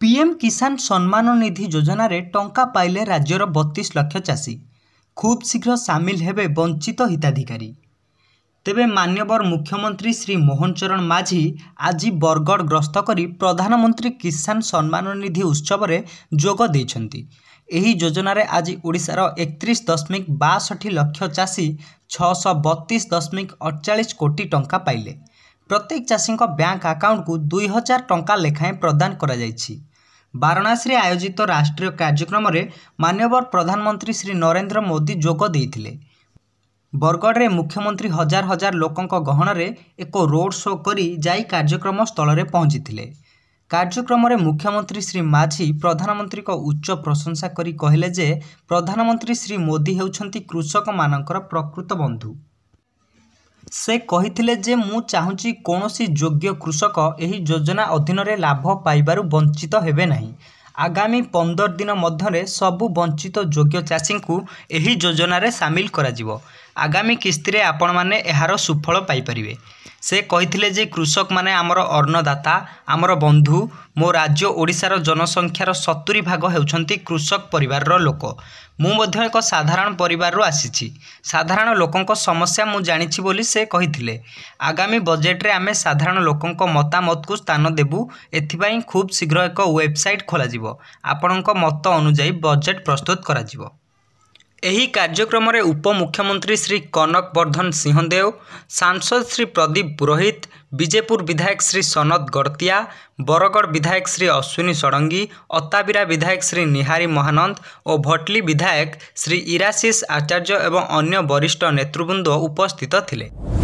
PM କିଷାନ ସମ୍ମାନ ନିଧି ଯୋଜନାରେ ଟଙ୍କା ପାଇଲେ ରାଜ୍ୟର 32 ଲକ୍ଷ ଚାଷୀ। ଖୁବ୍ ଶୀଘ୍ର ସାମିଲ ହେବେ ବଞ୍ଚିତ ହିତାଧିକାରୀ। ତେବେ ମାନ୍ୟବର ମୁଖ୍ୟମନ୍ତ୍ରୀ ଶ୍ରୀ ମୋହନ ଚରଣ ମାଝୀ ଆଜି ବରଗଡ଼ ଗସ୍ତ କରି ପ୍ରଧାନମନ୍ତ୍ରୀ କିଷାନ ସମ୍ମାନ ନିଧି ଉତ୍ସବରେ ଯୋଗ ଦେଇଛନ୍ତି। ଏହି ଯୋଜନାରେ ଆଜି ଓଡ଼ିଶାର 31.62 ଲକ୍ଷ ଚାଷୀ 632.48 କୋଟି ଟଙ୍କା ପାଇଲେ। ପ୍ରତ୍ୟେକ ଚାଷୀଙ୍କ ବ୍ୟାଙ୍କ ଆକାଉଣ୍ଟକୁ 2000 ଟଙ୍କା ଲେଖାଏଁ ପ୍ରଦାନ କରାଯାଇଛି। ବାରାଣସୀରେ ଆୟୋଜିତ ରାଷ୍ଟ୍ରୀୟ କାର୍ଯ୍ୟକ୍ରମରେ ମାନ୍ୟବର ପ୍ରଧାନମନ୍ତ୍ରୀ ଶ୍ରୀ ନରେନ୍ଦ୍ର ମୋଦି ଯୋଗ ଦେଇଥିଲେ। ବରଗଡ଼ରେ ମୁଖ୍ୟମନ୍ତ୍ରୀ ହଜାର ହଜାର ଲୋକଙ୍କ ଗହଣରେ ଏକ ରୋଡ୍ ଶୋ କରି ଯାଇ କାର୍ଯ୍ୟକ୍ରମ ସ୍ଥଳରେ ପହଞ୍ଚିଥିଲେ। କାର୍ଯ୍ୟକ୍ରମରେ ମୁଖ୍ୟମନ୍ତ୍ରୀ ଶ୍ରୀ ମାଝୀ ପ୍ରଧାନମନ୍ତ୍ରୀଙ୍କ ଉଚ୍ଚ ପ୍ରଶଂସା କରି କହିଲେ ଯେ ପ୍ରଧାନମନ୍ତ୍ରୀ ଶ୍ରୀ ମୋଦି ହେଉଛନ୍ତି କୃଷକମାନଙ୍କର ପ୍ରକୃତ ବନ୍ଧୁ। ସେ କହିଥିଲେ ଯେ ମୁଁ ଚାହୁଁଛି କୌଣସି ଯୋଗ୍ୟ କୃଷକ ଏହି ଯୋଜନା ଅଧୀନରେ ଲାଭ ପାଇବାରୁ ବଞ୍ଚିତ ହେବେ ନାହିଁ। ଆଗାମୀ 15 ଦିନ ମଧ୍ୟରେ ସବୁ ବଞ୍ଚିତ ଯୋଗ୍ୟ ଚାଷୀଙ୍କୁ ଏହି ଯୋଜନାରେ ସାମିଲ କରାଯିବ। ଆଗାମୀ କିସ୍ତିରେ ଆପଣମାନେ ଏହାର ସୁଫଳ ପାଇପାରିବେ। ସେ କହିଥିଲେ ଯେ କୃଷକମାନେ ଆମର ଅନ୍ନଦାତା, ଆମର ବନ୍ଧୁ। ମୋ ରାଜ୍ୟ ଓଡ଼ିଶାର ଜନସଂଖ୍ୟାର 70 ଭାଗ ହେଉଛନ୍ତି କୃଷକ ପରିବାରର ଲୋକ। ମୁଁ ମଧ୍ୟ ଏକ ସାଧାରଣ ପରିବାରରୁ ଆସିଛି। ସାଧାରଣ ଲୋକଙ୍କ ସମସ୍ୟା ମୁଁ ଜାଣିଛି ବୋଲି ସେ କହିଥିଲେ। ଆଗାମୀ ବଜେଟରେ ଆମେ ସାଧାରଣ ଲୋକଙ୍କ ମତାମତକୁ ସ୍ଥାନ ଦେବୁ। ଏଥିପାଇଁ ଖୁବ୍ ଶୀଘ୍ର ଏକ ୱେବସାଇଟ୍ ଖୋଲାଯିବ। ଆପଣଙ୍କ ମତ ଅନୁଯାୟୀ ବଜେଟ୍ ପ୍ରସ୍ତୁତ କରାଯିବ। ଏହି କାର୍ଯ୍ୟକ୍ରମରେ ଉପମୁଖ୍ୟମନ୍ତ୍ରୀ ଶ୍ରୀ କନକ ବର୍ଦ୍ଧନ ସିଂହଦେଓ, ସାଂସଦ ଶ୍ରୀ ପ୍ରଦୀପ ପୁରୋହିତ, ବିଜେପୁର ବିଧାୟକ ଶ୍ରୀ ସନତ ଗଡ଼ତିଆ, ବରଗଡ଼ ବିଧାୟକ ଶ୍ରୀ ଅଶ୍ୱିନୀ ଷଡ଼ଙ୍ଗୀ, ଅତାବିରା ବିଧାୟକ ଶ୍ରୀ ନିହାରୀ ମହାନନ୍ଦ ଓ ଭଟଲି ବିଧାୟକ ଶ୍ରୀ ଇରାଶିଷ ଆଚାର୍ଯ୍ୟ ଏବଂ ଅନ୍ୟ ବରିଷ୍ଠ ନେତୃବୃନ୍ଦ ଉପସ୍ଥିତ ଥିଲେ।